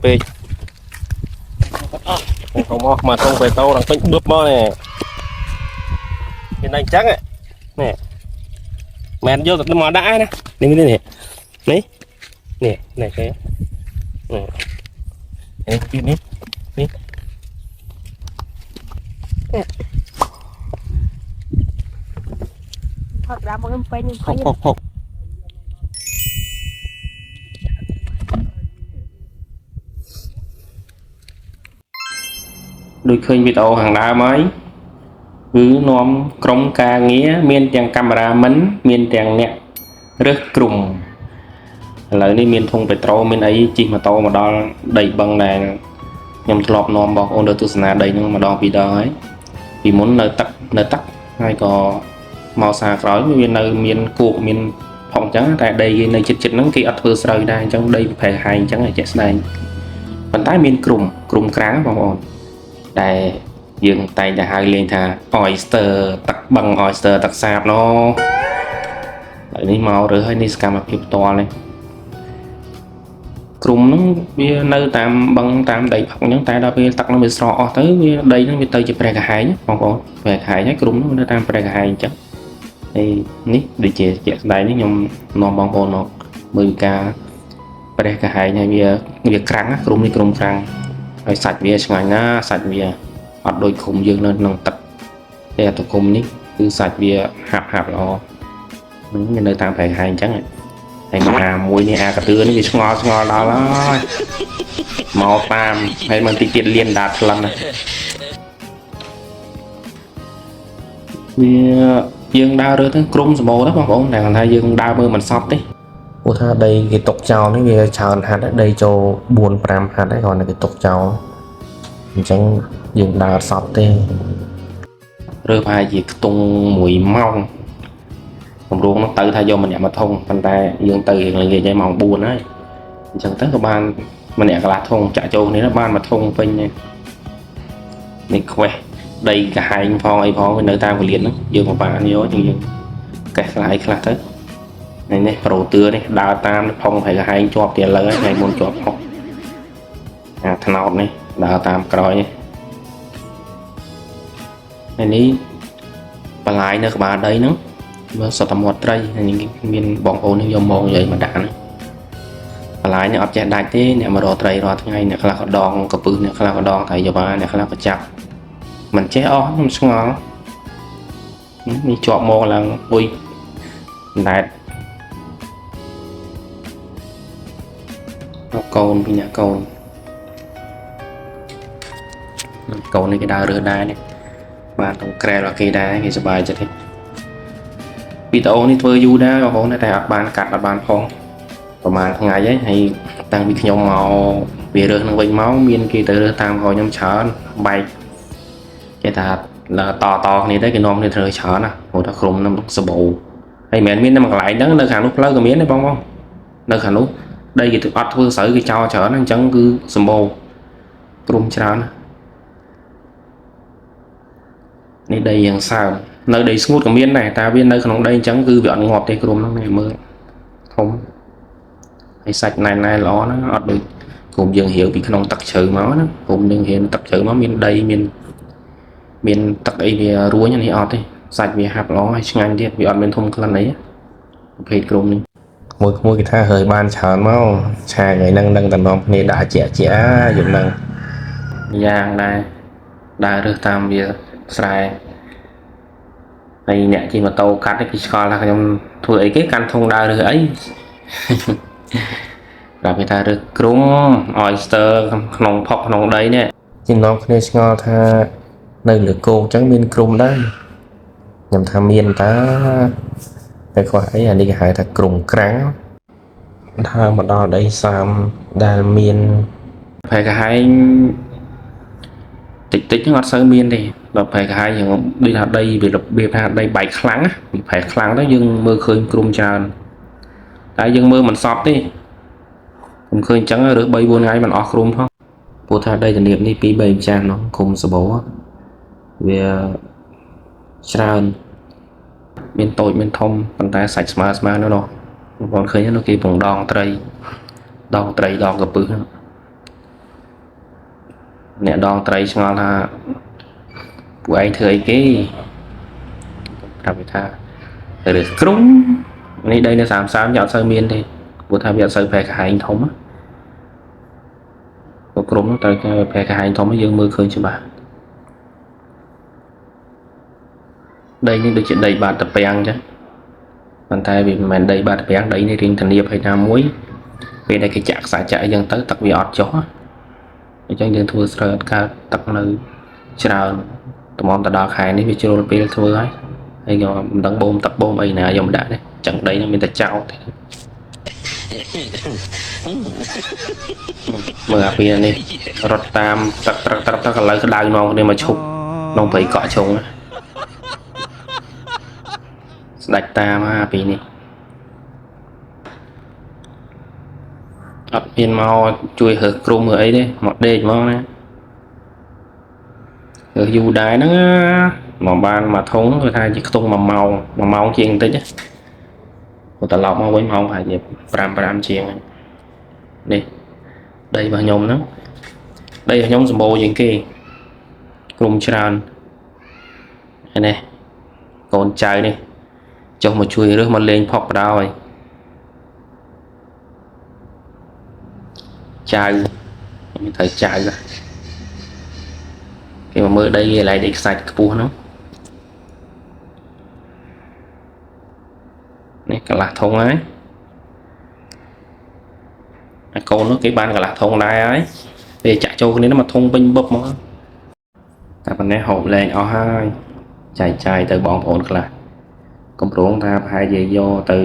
ពេកធំអស់មកធំពេតោដល់ពេញបឹបមកនេះមានតែអញ្ចឹងនេះមែនយកទៅមកដាក់ណានេះនេះនេះនេះនេះនេះគេនេះនេះនេះនេះ ផឹកដល់មកខ្ញុំពេញខ្ញុំ ផុ ពេញ កផុកផុកដូចឃើញវីដេអូខាងដើមហើយគឺនាំក្រុមការងារមានទាំងកាមេរ៉ាមិនមានទាំងអ្នករើសក្រុមឥឡូវនេះមានធុងពេត្រូមានអីជិះម៉ូតូមកដល់ដីបឹងដែរខ្ញុំធ្លាប់នាំបងប្អូនទៅទស្សនាដីហ្នឹងម្ដងពីរដងហើយពីមុននៅទឹកនៅទឹកហើយក៏មកសារក្រោយវានៅមានគោកមានផុងអញ្ចឹងតែដីគេនៅជិតៗហ្នឹងគេអត់ធ្វើស្រូវដែរអញ្ចឹងដីប្រផេះហែងអញ្ចឹងឯងជាក់ស្ដែងប៉ុន្តែមានក្រុមក្រុមក្រាំងបងប្អូន ដែលយើងតែងតែហៅលេងថា oyster ទឹកបឹង oyster ទឹកសាបណូឥឡូវនេះមករើសហើយនេះសកម្មភាពផ្ទាល់នេះក្រុមហ្នឹងវានៅតាមបឹងតាមដីផឹកអញ្ចឹងតែដល់ពេលទឹកហ្នឹងវាស្រកអស់ទៅវាដីហ្នឹងវាទៅជាប្រេះកាហែងបងប្អូនប្រេះកាហែងហើយក្រុមហ្នឹងនៅតាមប្រេះកាហែងអញ្ចឹងហើយនេះដូចជាជាក់ស្ដែងនេះខ្ញុំនាំបងប្អូនមកមើលការប្រេះកាហែងហើយវាវាក្រាំងណាក្រុមនេះក្រុមក្រាំងហើយសាច់វាឆ្ងាញ់ណាស់សាច់វា អត់ដូចឃុំយើងនៅក្នុងទឹកតែអាតឃុំនេះគឺសាច់វាហាប់ហាប់ល្អហ្នឹងវានៅតាមប្រែហែងអញ្ចឹងហើយមកអាមួយនេះអាកាទឿនេះវាឆ្ងល់ឆ្ងល់ដល់ហើយមកតាមហើយមិនតិចទៀតលៀនដាតក្លិនណាវាយើងដើររើទៅក្រុមសម្បូរទៅបងប្អូនតែគាត់ថាយើងដើរមើលមិនសពទេព្រោះថាដីគេຕົកចោលនេះវាច្រើនហាត់ដែរដីចូល4 5ហាត់ដែរគ្រាន់តែគេຕົកចោលអញ្ចឹងយើងដើរអត់សពទេ រើប្រហែលជាខ្ទង់1ម៉ោងកម្រងហ្នឹងទៅថាយកម្នាក់មួយធុងប៉ុន្តែយើងទៅរៀងល្ងាចហើយម៉ោង4ហើយអញ្ចឹងទៅក៏បានម្នាក់កន្លះធុងចាក់ចូលគ្នាទៅបានមួយធុងពេញហើយនេះខ្វេះដីកាហែងផងអីផងវានៅតាមកលៀនហ្នឹងយើងក៏បានយកជាងយើងកេះខ្លះអីខ្លះទៅហើយនេះប្រូទឿនេះដើរតាមផុងប្រហែលកាហែងជាប់ទៀតឥឡូវហើយថ្ងៃមុនជាប់ផុកអាថ្នោតនេះដើរតាមក្រោយនេះហើយនេះ បន្លាយនៅក្បាលដីហ្នឹងមើលសុទ្ធតែមាត់ត្រីហើយនេះមានបងប្អូននេះយកមកនិយាយមកដាក់ហ្នឹងបន្លាយនេះអត់ចេះដាច់ទេអ្នកមករកត្រីរាល់ថ្ងៃអ្នកខ្លះក៏ដងកពឹសអ្នកខ្លះក៏ដងត្រីយ៉ាវ៉ាអ្នកខ្លះក៏ចាប់មិនចេះអស់ខ្ញុំឆ្ងល់នេះជាប់មកឡើងអុយណែតដល់កូនពីអ្នកកូនកូននេះគេដើររើសដែរនេះបានក្នុងក្រែរបស់គេដែរគេសប្បាយចិត្តទេ វីដេអូនេះធ្វើយូរដែរបងប្អូនតែអត់បានកាត់អត់បានផងប្រហែលថ្ងៃហើយហើយតាំងពីខ្ញុំមកវារើសនឹងវិញមកមានគេទៅរើសតាមក្រោយខ្ញុំច្រើនបែកគេថាតតគ្នាទៅគេនាំគ្នាធ្វើច្រើនណាព្រោះថាក្រុមនឹងសបោហើយមិនមែនមានតែមួយកន្លែងហ្នឹងនៅខាងនោះផ្លូវក៏មានដែរបងប្អូននៅខាងនោះដីគេអត់ធ្វើស្រូវគេចោលច្រើនណាអញ្ចឹងគឺសម្បូរក្រុមច្រើនណានេះដីយ៉ាងសើមនៅដីស្ងួតក៏មានដែរតែវានៅក្នុងដីអញ្ចឹងគឺវាអត់ងាប់ទេក្រុមហ្នឹងនេះមើលធំហើយសាច់ណែនណែនល្អណាស់អត់ដូចក្រុមយើងរៀវពីក្នុងទឹកជ្រៅមកណាក្រុមយើងរៀវទឹកជ្រៅមកមានដីមានមានទឹកអីវារួញនេះអត់ទេសាច់វាហាប់ល្អហើយឆ្ងាញ់ទៀតវាអត់មានធំក្លិនអីប្រភេទក្រុមនេះមួយមួយគេថាហើយបានច្រើនមកឆាថ្ងៃហ្នឹងនឹងតំណគ្នាដាក់ជាជាយំហ្នឹងយ៉ាងដែរដើររើសតាមវាស្រែ ហើយអ្នកជិះម៉ូតូកាត់នេះគេឆ្ងល់ថាខ្ញុំធ្វើអីគេកាន់ធុងដើររើសអី ប្រាប់គេថារើសក្រុម oyster ក្នុងផុកក្នុងដីនេះចំណងគ្នាឆ្ងល់ថានៅលើគោកអញ្ចឹងមានក្រុមដែរខ្ញុំថាមានតាតែខ្វះអីអានេះគេហៅថាក្រុមក្រាំងថាមកដល់ដីសាមដែលមានប្រែកាហែងតិចតិចហ្នឹងអត់សូវមានទេដល់ប្រែកាហែងយើងដូចថាដីវារបៀបថាដីបែកខ្លាំងណាវាប្រែខ្លាំងទៅយើងមើលឃើញក្រុមច្រើនតែយើងមើលមិនសពទេខ្ញុំឃើញអញ្ចឹងរើស3 4ថ្ងៃមិនអស់ក្រុមផងព្រោះថាដីទំនាបនេះ2 3ម្ចាស់នោះគុំសបោវាច្រើនមានតូចមានធំប៉ុន្តែសាច់ស្មើស្មើនោះនោះបងប្អូនឃើញនោះគេពងដងត្រីដងត្រីដងកពឹសហ្នឹង អ្នកដងត្រីឆ្ងល់ថាពួកឯងធ្វើអីគេប្រាប់វាថារើសគ្រំនេះដីនៅ30 អត់សូវមានទេព្រោះថាវាអត់សូវប្រែកហែងធំណាព្រោះគ្រំនោះត្រូវការប្រែកហែងធំយើងមើលឃើញច្បាស់ដីនេះដូចជាដីបាតតាពាំងអញ្ចឹងប៉ុន្តែវាមិនមែនដីបាតតាពាំងដីនេះរៀងធនាបហើយណាមួយពេលដែលគេចាក់ខ្សែចាក់អីចឹងទៅទឹកវាអត់ចុះអញ្ចឹងយើងធ្វើស្រូវអត់កើតទឹកនៅច្រើនតម្រាំទៅដល់ខែនេះវាជ្រុលពេលធ្វើហើយហើយក៏មិនដឹងបូមទឹកបូមអីណាយកមកដាក់ទេចឹងដីនោះមានតែចោលទេមើលអាពីនេះរត់តាមទឹកត្រឹកត្រឹកទៅឥឡូវក្តៅនាំគ្នាមកឈប់ក្នុងព្រៃកក់ឈុងស្ដាច់តាមអាពីនេះអត់មានមកជួយរើសគ្រំរើអីទេមកដេកហ្មងណារើសយូរដែរហ្នឹងមកបានមួយធុងគឺថាជាខ្ទង់1ម៉ោង1ម៉ោងជាងបន្តិចព្រោះត្រឡប់មកវិញម៉ោងប្រហែលជា5ជាងនេះដីរបស់ខ្ញុំហ្នឹងដីរបស់ខ្ញុំសម្បូរជាងគេក្រុមច្រើនហើយនេះកូនចៅនេះចុះមកជួយរើសមកលេងផុកបដ ாய் ចៅខ្ញុំត្រូវចៅគេមកមើលដីគេកន្លែងដីខ្សាច់ខ្ពស់ហ្នឹងនេះកន្លះធុងហើយអាកូននោះគេបានកន្លះធុងដែរហើយពេលចាក់ចូលគ្នាមកធុងពេញបឹបមកតែប៉ុណ្ណេះហូបលែងអស់ហើយចែកចាយទៅបងប្អូនខ្លះកម្រងថាប្រហែលជាយកទៅ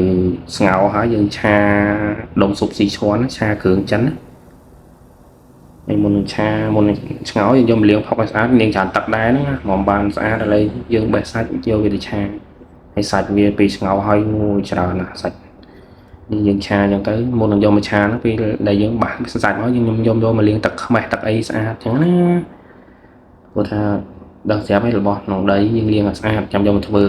ស្ងោរហើយយើងឆាដុំស៊ុបស៊ីឈួនឆាគ្រឿងចិនណាហើយមុននឹងឆាមុននឹងឆ្ងោយើងយកមកលាងផុកឲ្យស្អាតលាងច្រើនទឹកដែរហ្នឹងណាមកបានស្អាតឥឡូវយើងបេះសាច់យកវាទៅឆាហើយសាច់វាពេលឆ្ងោហើយមួយច្រើនណាស់សាច់នេះយើងឆាអញ្ចឹងទៅមុននឹងយកមកឆាហ្នឹងពេលដែលយើងបាសសាច់មកយើងយកមកលាងទឹកខ្មេះទឹកអីស្អាតអញ្ចឹងណាព្រោះថាដឹងស្រាប់ហើយរបស់ក្នុងដីយើងលាងឲ្យស្អាតចាំយកមកធ្វើ